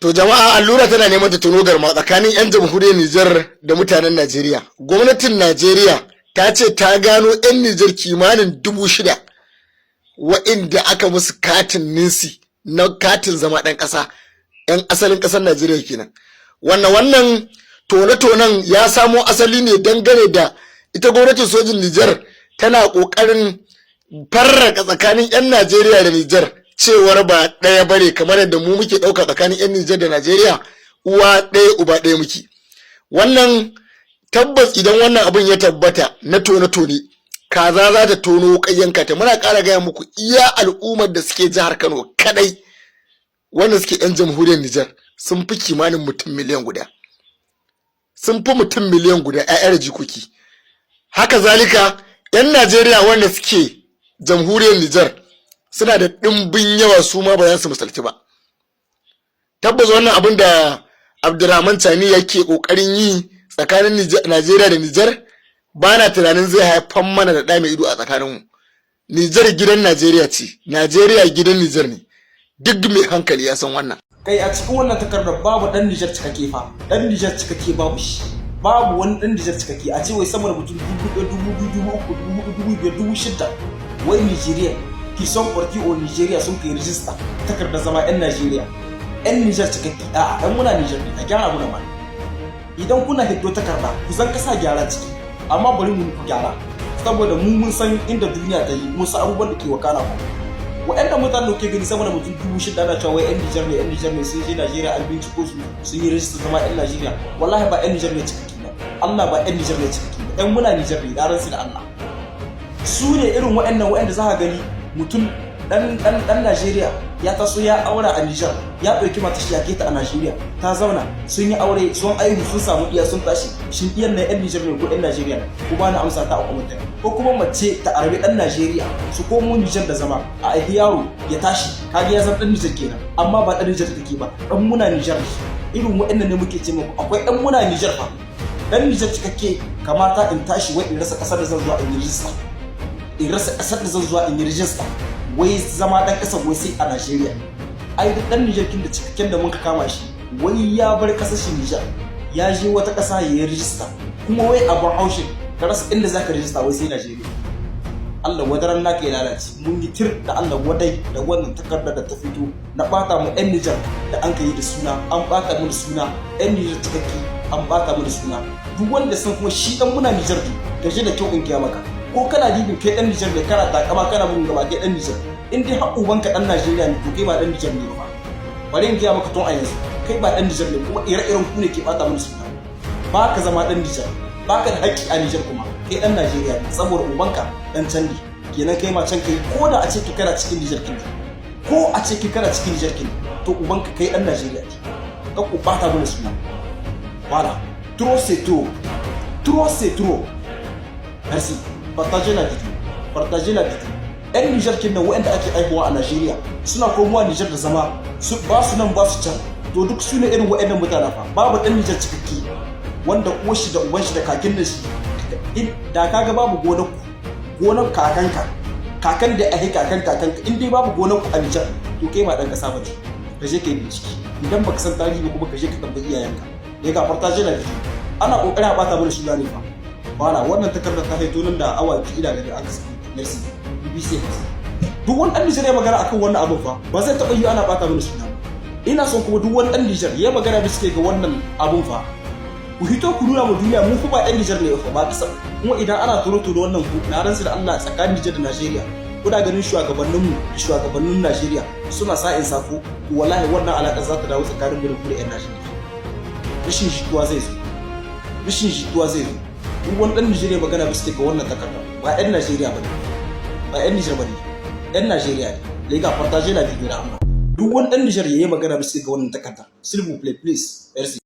To jama'a, allura tana neman ta tono garma tsakanin 'yan jamhuriyar Nijar da mutanen Najeriya. Gwamnatin Najeriya ta ce ta gano 'yan Nijar kimanin 6,000 wa'inda aka musu katin NINC na katin zama ɗan ƙasa, 'yan asalin ƙasar Najeriya kenan. Wannan tone-tonen ya samo asali ne dangane da ita gwamnatin sojin Nijar tana ƙoƙarin farraka tsakanin 'yan Najeriya da Nijar, cewar ba ɗaya bane, kamar yadda mu muke ɗauka tsakanin 'yan Nijar da Najeriya uwa ɗaya uba ɗaya muke. Wannan tabbas, idan wannan abin ya tabbata na tone-tone, kaza za ta tono yanka ta. Muna ƙara gaya muku, iya al'ummar da suke jihar Kano kadai wanda suke 'yan jamhuriyar Nijar sun fi kimanin mutum miliyan 1. Sun fi mutum miliyan 1, 'ya'ya da jikoki. Haka zalika 'yan Najeriya wanda suke jamhuriyar Nijar suna da ɗimbin yawa, su ma ba za su misalci ba. Tabbas wannan abin da Abdurrahman Chani yake ƙoƙarin yi tsakanin Najeriya da Nijar, ba na tunanin zai haifar mana da ɗa mai ido a tsakaninmu. Nijar gidan Najeriya ce, Najeriya gidan Nijar ne. Duk mai hankali ya san wannan. Kai, a cikin wannan takardar babu dan Nijar cikakke fa. Dan Nijar cikakke babu shi. Babu wani dan Nijar cikakke. A ce wai sama da mutum 1,000, 2,000, 3,000, 4,000, 5,000, 6,000 wai Nigeria qui sont partis au Nigeria sun kai rijista takardar zama yan Najeriya. Yan Nijar cikakke, a'a, dan muna Nijar ne, a gyara muna ma. Idan kuna hiddo takarda, ku zan kasa gyara ciki, amma bari mu ku gyara, saboda mu mun san inda duniya ta yi, mun san abubuwan da ke wakana. Ku waɗanda mutanen da ke gani sama da mutum 6,000 ana cewa wai 'yan Nijar ne, 'yan Nijar ne, sun je Najeriya an binciko su, sun yi rajista zama 'yan Najeriya. Wallahi ba 'yan Nijar ne cikakki ba. Allah, ba 'yan Nijar ne cikakki ba. 'Yan muna Nijar ne, na rantsi da Allah. Su ne irin waɗannan waɗanda za ka gani mutum dan Najeriya ya taso ya aura a Nijar, ya ɗauki mata shi ya kai ta a Najeriya, ta zauna, sun yi aure, sun aihu, sun samu iya, sun tashi. Shin iyan na 'yan Nijar ne ko 'yan Najeriya ne? Ku bani amsa ta a comment. Ko kuma mace ta arabi dan Najeriya, su komo Nijar da zama, a aihi yaro ya tashi, kaga ya zama dan Nijar kenan, amma ba dan Nijar take ba, dan muna Nijar ne. Irin waɗannan ne muke ce muku akwai dan muna Nijar fa. Dan Nijar cikakke, kamata in tashi wai in rasa kasar da zan zuwa in yi rijista, in rasa kasar da zan zuwa in yi rijista wai zama dan kasar, wai sai a Najeriya. Ai duk dan Nijar kin da cikakken da muka kama shi wai ya bar kasar shi Nijar, ya je wata kasa ya yi rijista, kuma wai abun haushin ka rasa inda zaka rijista wai sai Najeriya. Allah wadaran naka ya lalace. Mun yi tir da Allah wadai da wannan takardar da ta fito na bata mu yan Nijar da an kai da suna, an bata mu da suna yan Nijar cikakke, an bata mu da suna. Duk wanda san kuma shi dan muna Nijar ne, gaje da kyau in gaya maka. Ko kana dibin kai dan Nijar ne, kana takama, kana bugun gaba kai dan Nijar, in dai har ubanka dan Najeriya ne, to kai ba dan Nijar ne ba. Bari in gaya maka tun a yanzu, kai ba dan Nijar ne, kuma ire-iren ku ne ke bata mana suna. Ba ka zama dan Nijar, ba ka da haƙƙi a Nijar, kuma kai dan Najeriya ne saboda ubanka dan can ne. Kenan kai ma can kai. Ko da a ce ki kana cikin Nijar kin, ko a ce ki kana cikin Nijar kin, to ubanka kai dan Najeriya ne. Ka ku bata mana suna. Voilà, trop c'est trop, trop c'est trop. Merci. Partagez la vidéo, partagez la vidéo. Yan Nijar kin nan waɗanda ake aihuwa a Najeriya suna komowa Nijar da zama, su ba su nan ba su can, to duk su ne irin waɗannan mutanen fa. Babu ɗan Nijar cikakke wanda uwar shi da uban shi da kakin da shi da kaga babu gonar ku, gonar kakanka, kakan da ake kakan kakanka, in dai babu gonar ku a Nijar, to kai ba dan kasa bace. Ka je ka yi bincike idan baka san tarihi ba, kuma ka je ka tambayi iyayenka. Ya ga partage la vidéo. Ana kokarin a bata mana suna ne fa. Wala wannan takardar ta haito nan da awa 2 ina gani aka saki. Merci, BBC. Duk wani dan Nijar ya magana akan wannan abun fa, ba zai taɓa yi ana bata mana suna ba. Ina son kuma duk wani dan Nijar ya magana da suke ga wannan abun fa, ku hito ku nuna mu duniya mu fa ba ɗan Nijar ne fa, ba kasa. Kuma idan ana turo turo wannan ku, na ransu da Allah, tsakanin Nijar da Najeriya, kuna ganin shugabannin mu da shugabannin Najeriya suna sa in sako, to wallahi wannan alaƙa za ta dawo tsakanin mu da ku da ƴan Najeriya. Rashin jituwa zai zo, rashin jituwa zai zo. Duk wani ɗan Nijeriya magana bisa ga wannan takarda, ba ɗan Najeriya ba ne, ba ɗan Nijar ba ne, ɗan Najeriya ne. Les gars, partagez la vidéo da Allah. Duk wani ɗan Nijar ya yi magana bisa ga wannan takarda, s'il vous plaît, please. Merci.